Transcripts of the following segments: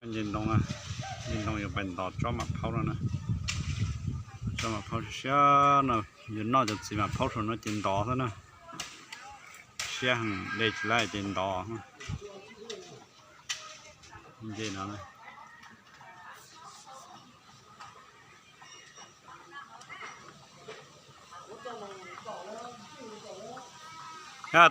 Nce ntoo, nce ntoo yuav pais ntov tsob mam phaub no na. Tsob mam phaub siab siab no, yuav noj cov txiv mam phaub saum no ces ntov xwb na. Siab heev, de tsis laib ces ntov. Nce no na.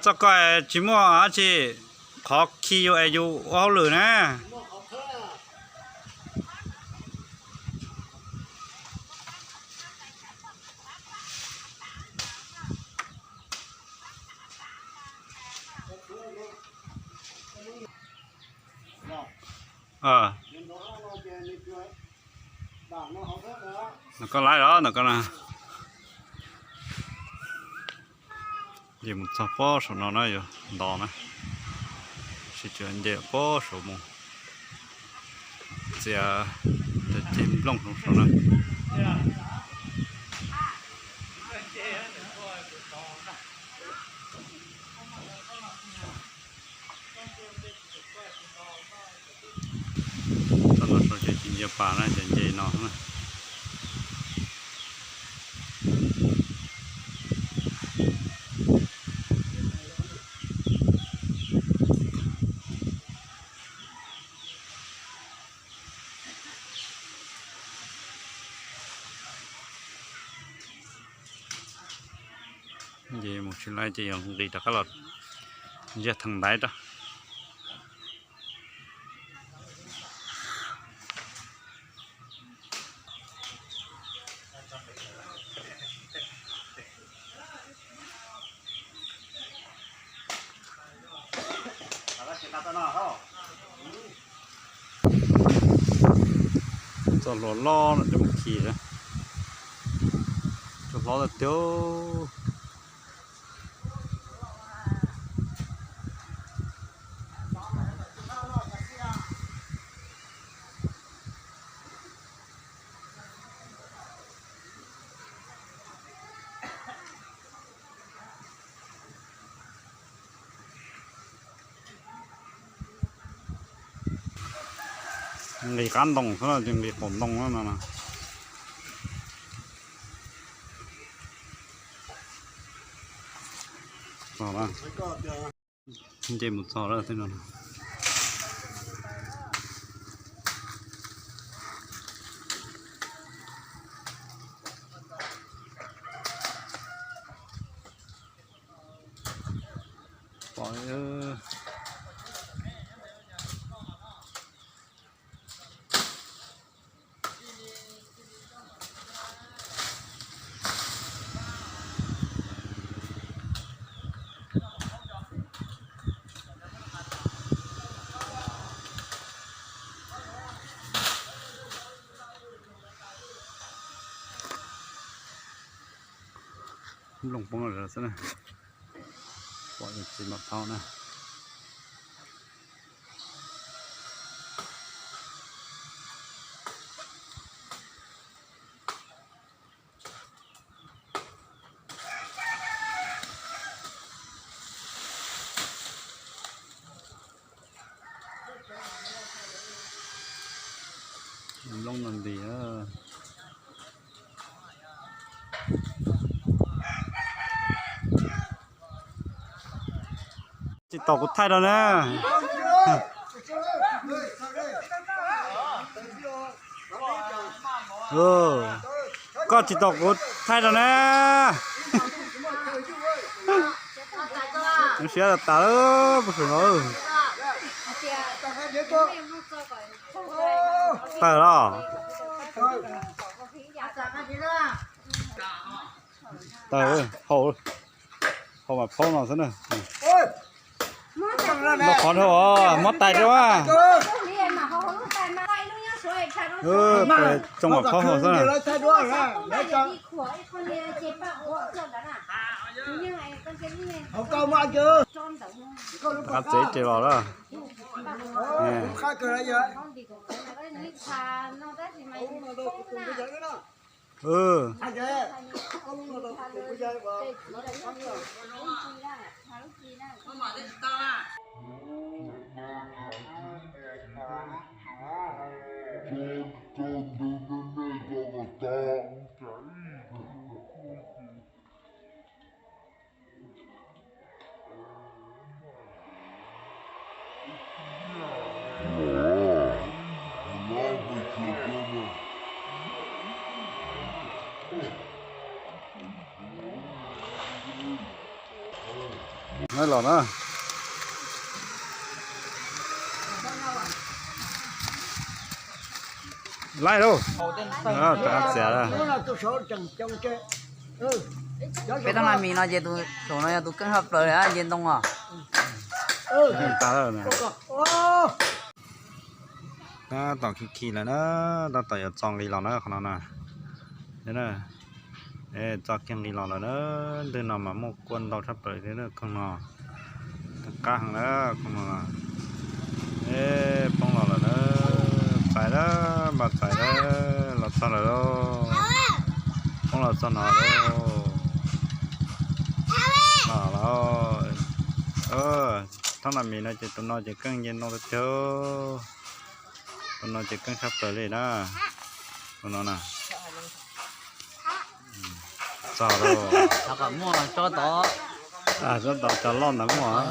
Txoj ko tsis muaj dab tsi, qhov khi yus es yus ua hauj lwm na. Ntawm koj laib los ntawm koj na. Nce mus txog pob saum no na yuav ntov na. Sib tw nce pob saum mus txiav cov ceg nplooj saum na. Txog no ces tsis nce pas na, ces nce no na. Nce mus tsis laib ces yog nqis rov qab los ntsiag theem ntaiv rau. Txoj hlua loj no coj mus khi, txoj hlob tiag tiag. Nqis qab ntoo xwb, nqis qaum ntoo no. Nce mus txog lawm tej no. Pom Nplooj poob lawm xwb na. Pom txiv mam phaub na. Nplooj no nti. Tsis tau kuv thaij rau na. Koj tsis tau kuv thaij rau na. Siab tas tas lawm, puag saum no. Tawg los? Tawg, hau, hau mas phaub no xwb na. Lub qhov dhau os, muab tais rau. Tsoo mas phaub hau xwb na. Qab tsev ces los lawm. Nyob los na. Laij lauj. Rov qab txiav. Peb toj na mis no ces tus saum no yog tus keej tshaj plaws li, nce ntoo os. Tab tom khi khi lawm na, tab tom yuav txo nqis los na qhov no na. Txo kiag nqis los lawm na, ntwg no mas muaj kua ntau tshaj plaws li na, koog no. Qab heev na, koog no. Poob los lawm na, txais na, npaj txais na, los txog lawm lauj. Poob los txog no lauj. Thab na mis no ces tus no ces keej nce ntoo tiag tiag. Tus no ces keej tshaj plaws li na. Tus no na. Txog lauj. Tsob tod, tsob tod cov loj ntawd muaj.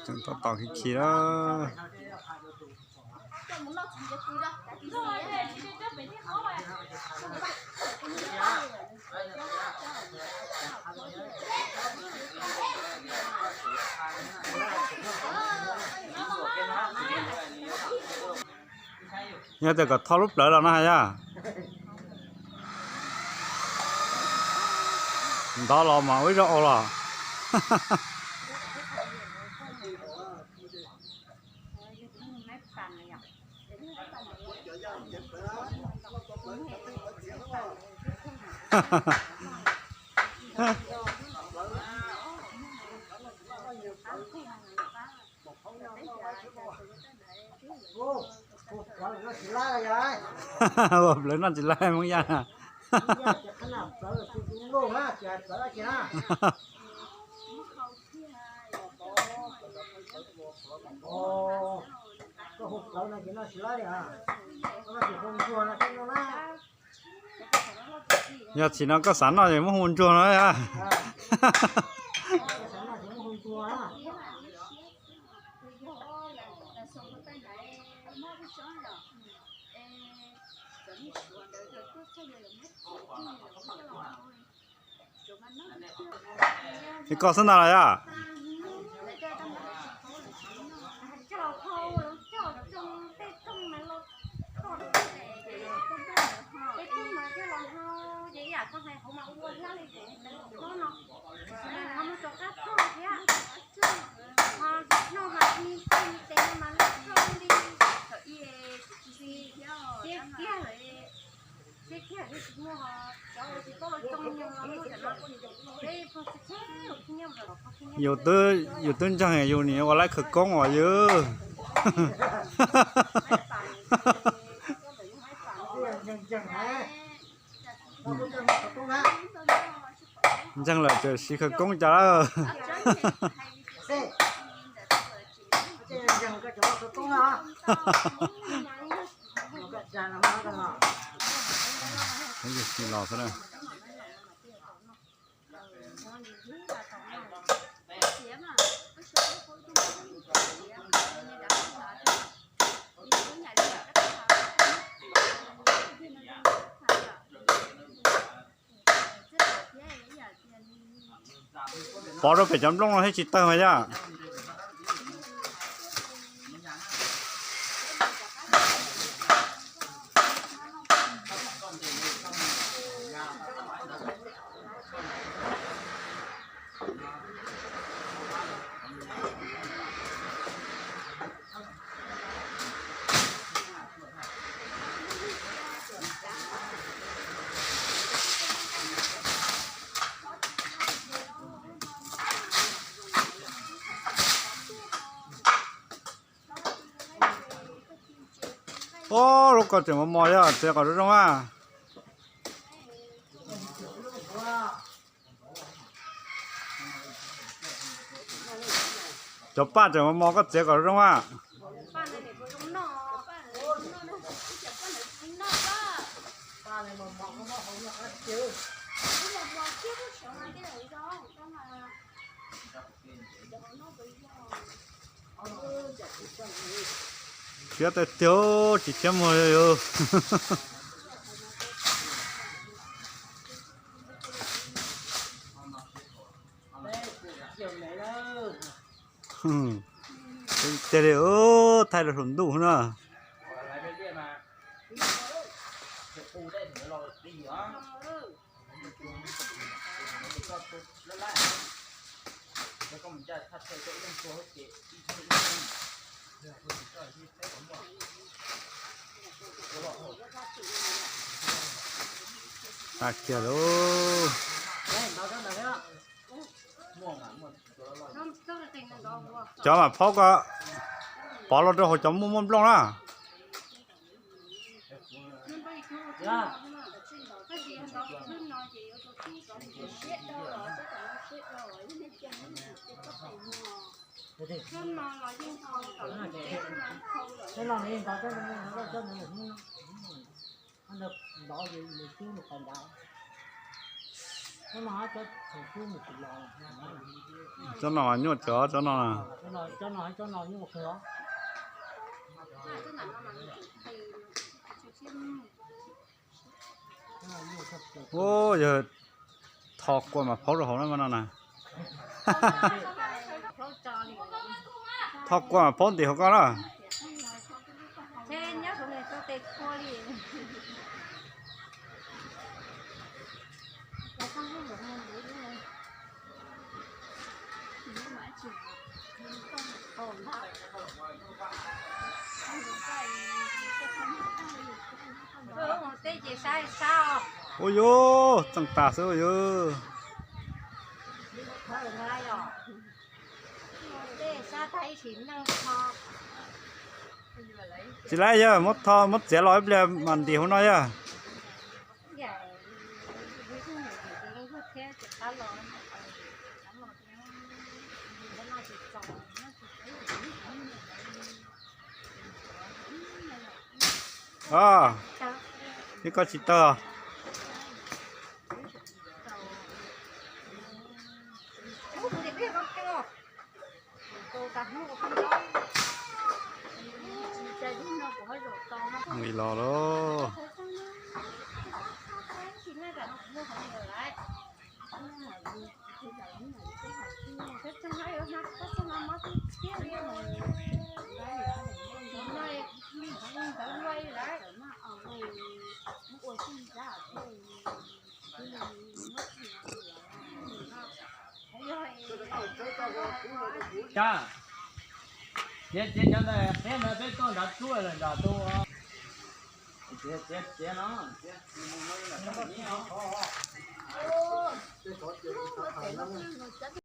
Tseem tab tom khi khi lawm. Yog tias kom tho lub plawv los no yog ntov los mas ua ib zaug au los. Ua plawv noj tsis laib Hmoob Yaj. Yog tsis no koj xav noj es muab hu ntsuag no. Es koj xwb ntag los yog? Yus twb ntseeg yus nim ua laib khawv koob os yus. Ntseeg lawm tseem siv khawv koob cas lawm. Los xwb na. Pov rau pem cov nplooj no thiaj tsis tawg mas yaj. Ub, lub ko tseem mos mos yog txiav kom zoo zoo a. Cov paj tseem mos mos koj txiav kom zoo a. Khiav tiag tiag, tsis khiav muag li. Tiag li, thaij rau saum ntuj na. Tag kiag lauj. Cov mam phaub ko, pov los rau hauv cov muaj muaj nplooj na. Tsob no nyuaj cov tsob no na. Ua yog tho kua mam phaub rau hauv na no na. Tho kua mam phaub ntim hauv ko na. Ua yus, txeej tas xwb ua yus. Tsis laib yog muab tho muab txiav los ib pliag mas ntim hauv no yog. Ib koj tsis tawg. Li los lauj. Txiav, txiav cov ntawd peb ntawd peb tuaj nrad tuaj lawm nram tus. Txiav, txiav, txiav no.